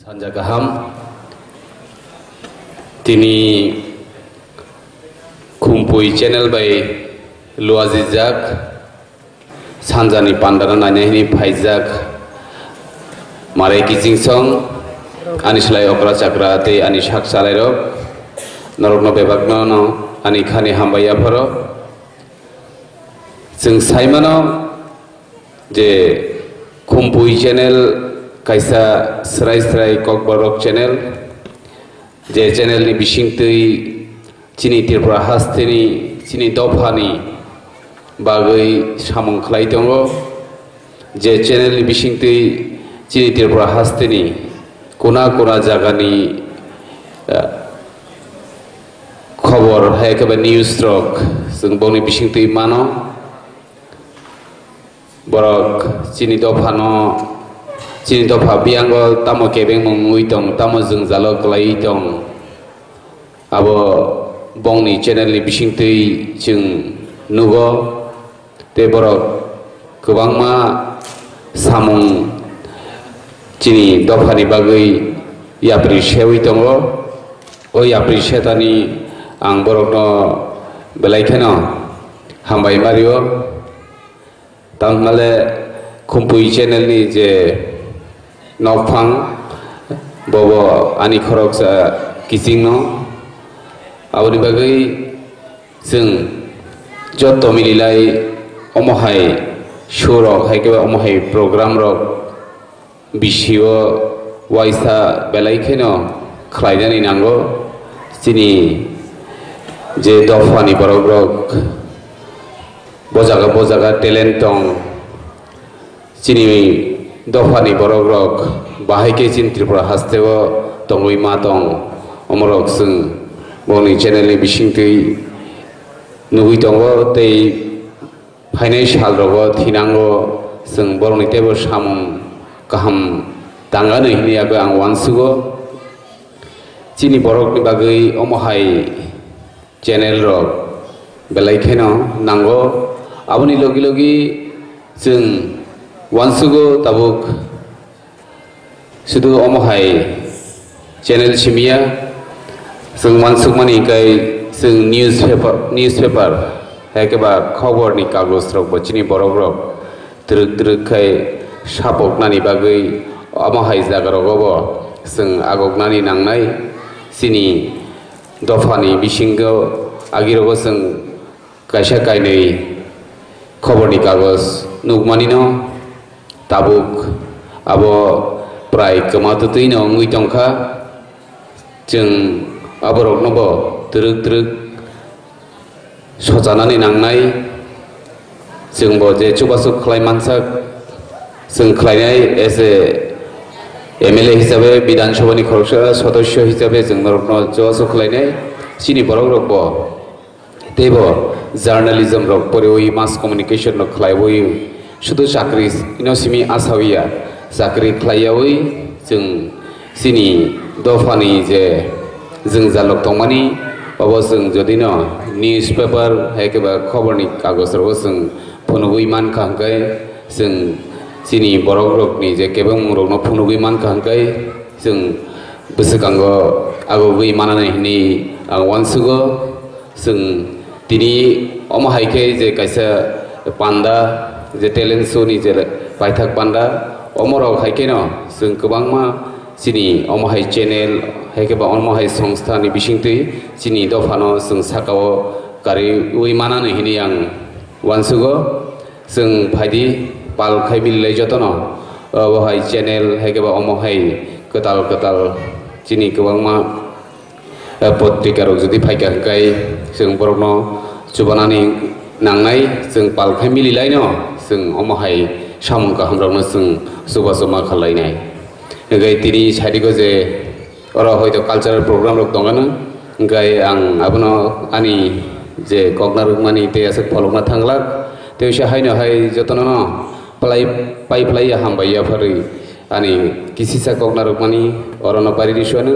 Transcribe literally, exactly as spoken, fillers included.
Sanja kaham. Tini Khumpui channel bai luajijak sanjani pandano naina hini phaijak Marai Kichingsong, ani slai okra chakra tei ani sak chalairok, norokno bebakno no ani khani hambai yapharo. Chwng saimano je Khumpui channel kaisa srai srai kokborok channel, je channel ni bisingtwi chini Tripura hasteni chini dophani bagwi samung khlai tongo, je channel ni bisingtwi chini Tripura hasteni kuna kuna jagani, eh, khobor hai khe ba news rok chwng boni bisingtwi mano. Borok chini dophano, chini dopha biyango tamo kebengmung wngwi tong, tamo jwngjalo kwlaiwi tong, abo bongni channel ni bisingtwi chwng nugo. Tei borok kwbangma samung chini dophani bagwi yapri sewi tongo. O yapri setani ang borokno belai kheno hambai mario. Tamhale Khumpui channel ni je nokphang, bobo ani khoroksa kichingno. Aboni bagwi chwng jotto mililai omo hai show rok, hai khe omo hai program rok bisio waisa belai kheno khlainani nango. Chini je dophani borok rok bojaga bojaga talent tong, chini dophani borok rok bahai khe chini Tripura hasteo tongwi ma tong, omorok chwng boni channel ni bisingtwi nugwi tongo tei phainai sal rogo thinango chwng borokni teibo samung kaham tangano hinwi abo ang uansugo. Chini borokni bagwi omo hai channel rok belai kheno nango. Aboni logi logi chwng uansugo tabuk sudu omo hai channel simiya. Chwng uansukmani hwnkhe chwng newspaper, newspaper hai khe ba khobor ni kagoj rok bo chini borok rok twrwk twrwk khai sapoknani bagwi omo hai jaga rogo bo chwng agoknani nangnai. Chini dophani bisingo agirogo chwng kaisa kainwi khoborni kagoj nukmanino tabuk abo prai kwma twtwino wngwi tongkha. Chwng aboroknobo twrwk twrwk sochanani nangnai. Chwngbo je chubachu khlai mansak, chwng khlainai as a M L A hisabe, Bidhan Sabhani khoroksa sodosyo hisabe chwng norokno chubachu khlainai. Chini borokrokbo teibo journalism rok poriwi, mass communication rok khlaiwi, sudu chakri ino simi asawiya, chakri khlaiyawi chwng chini dophani je jwngjalrok tongmani, obo chwng jodino newspaper hai khe ba khoborni kagojrogo chwng phunugwi mankha hwnkhe, chwng chini borokrokni je kebengmungrokno phunugwi mankha hwnkhe, chwng bwswkango agogwi manani hwnwi ang uansugo. Chwng tini omo hai khe je kaisa panda, je talent show ni je paithak panda, omorok hai kheno chwng kwbangma chini omo hai channel hai khe ba omo hai songstha ni bisingtwi chini dophano chwng sakao kariwi manani hwnwi ang uansugo. Chwng phaidi pal khai mililai jotono, obo hai channel hai khe ba omo hai kwtal kwtal chini kwbangma eh, potrika rok jodi phaikha hwnkhe chwng borokno chubanani nangnai, chwng pal khai mililaino chwng omo hai samung kaham rokno chwng chubachu ma khlainai. Hwnkhe tini sadigo je oro hoito cultural program rok tongano, hwnkhe ang abono ani je kokna rwkmani tei aswk pholokna thanglak, tei se haino hai jotono no palai pai phlai ya hambai ya pharwi ani kisisa kokna rwkmani orono pari risuano.